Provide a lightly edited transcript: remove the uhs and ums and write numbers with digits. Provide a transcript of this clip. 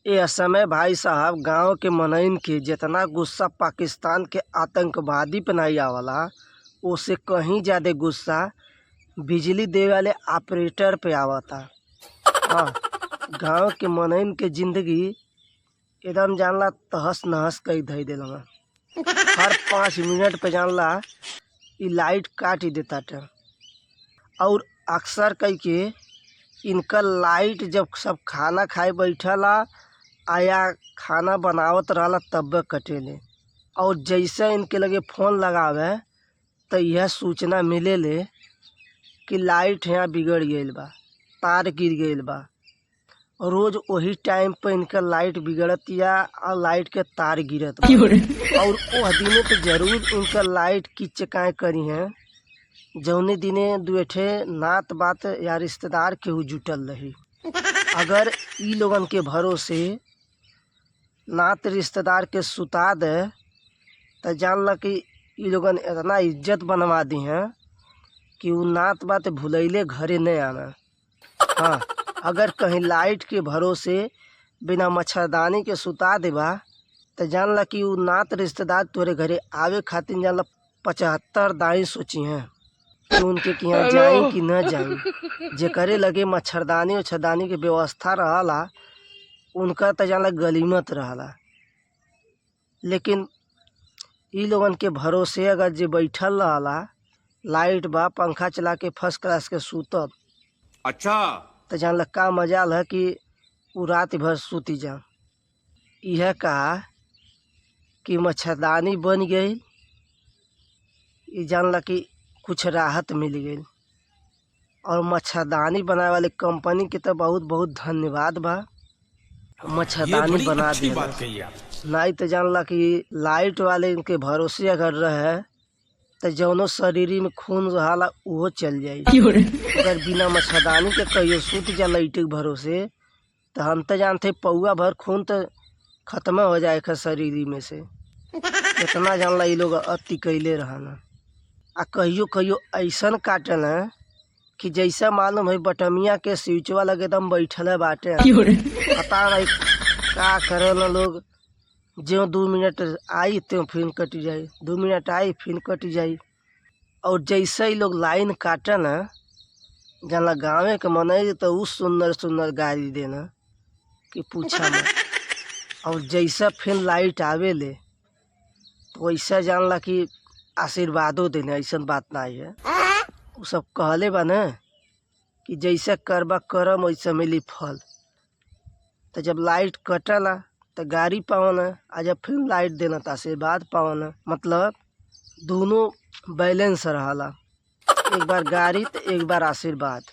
ए समय भाई साहब गांव के मनईन के जेतना गुस्सा पाकिस्तान के आतंकवादी पे नाही आवला, ओसे कहीं ज्यादे गुस्सा बिजली देवे वाले ऑपरेटर पे आवता। हाँ, गांव के मनईन के जिंदगी एकदम जानला तहस नहस कई धई देला। हर 5 मिनट पे जानला इ लाइट काट देताटे। और अक्सर कई के इनकर लाइट जब सब खाना खाए बैठला आया खाना बनावत रहला तब्बे कटेले। और जैसे इनके लगे फ़ोन लगावे तो यह सूचना मिलेले कि लाइट यहाँ बिगड़ गईल बा, तार गिर गईल बा। रोज़ वही टाइम पे इनकर लाइट बिगड़तिया और लाइट के तार गिरत बा। और ओह दिने तो जरूर इनकर लाइट की चेकाय करी हैं जौने दिने दुएठे नात बात या रिश्तेदार केहू जुटल रही। अगर इ लोगन के भरोसे नात रिश्तेदार के सुता दे तो जानला कि इ लोगन इतना इज्जत बनवा दी हैं कि उ नात बात भुलैले घरे नहीं आना। हाँ, अगर कहीं लाइट के भरोसे बिना मच्छरदानी के सुता देबा तो जानला कि उ नात रिश्तेदार तोरे घरे आवे खातिर जानला 75 दाई सोची हैं कि उनके कि यहाँ जाई कि न जाई। जेकरे लगे मच्छरदानी उच्छरदानी के व्यवस्था रहला उनका तो जानला गलीमत रहला। लेकिन इ लोगन के भरोसे अगर जे बैठल रहला, लाइट बा पंखा चला के फर्स्ट क्लास के सुतब, अच्छा, तो जानला का मजाल है कि उ रात भर सूती जा। यह कहा कि मच्छरदानी बन गई, इ जानला कि कुछ राहत मिल गई। और मच्छरदानी बनाए वाले कंपनी के तो बहुत बहुत धन्यवाद बा, ये मच्छरदानी बड़ी बना अच्छी दिया। बात कही आप। नहीं तो जानला कि लाइट वाले इनके भरोसे अगर रहे तो जौनो शरीर में खून रहाला उहो चल जाई। अगर बिना मच्छरदानी के कहियो सूत जा लाइट के भरोसे तो हम तो जानते पौआ भर खून तो खत्म हो जाए खा शरीर में से। इतना जानला इ लोग अति कैले रहना। आ कहियो कहियो ऐसन काटल है कि जैसा मालूम है बटमिया के स्विचवा लगे एकदम बैठल है बाटे। पता नहीं का करेला लोग, ज्यों 2 मिनट आई त्यों फिर कट जाई, 2 मिनट आई फिर कट जाई। और जैसे ही लोग लाइन काटन जानला गाँवे के मनई तो उ सुंदर सुंदर गाली देना कि पूछा मत। और जैसा फिर लाइट आवेले तो वैसा जानला कि आशीर्वादो देने, ऐसा बात नहीं है। उ सब कहले बा न कि जैसा करबा करम वैसा मिली फल। तो जब लाइट कटला तो गाड़ी पावना, आ जब फिर लाइट देना तो आशीर्वाद पावना। मतलब दोनों बैलेंस रहला, एक बार गाड़ी तो एक बार आशीर्वाद।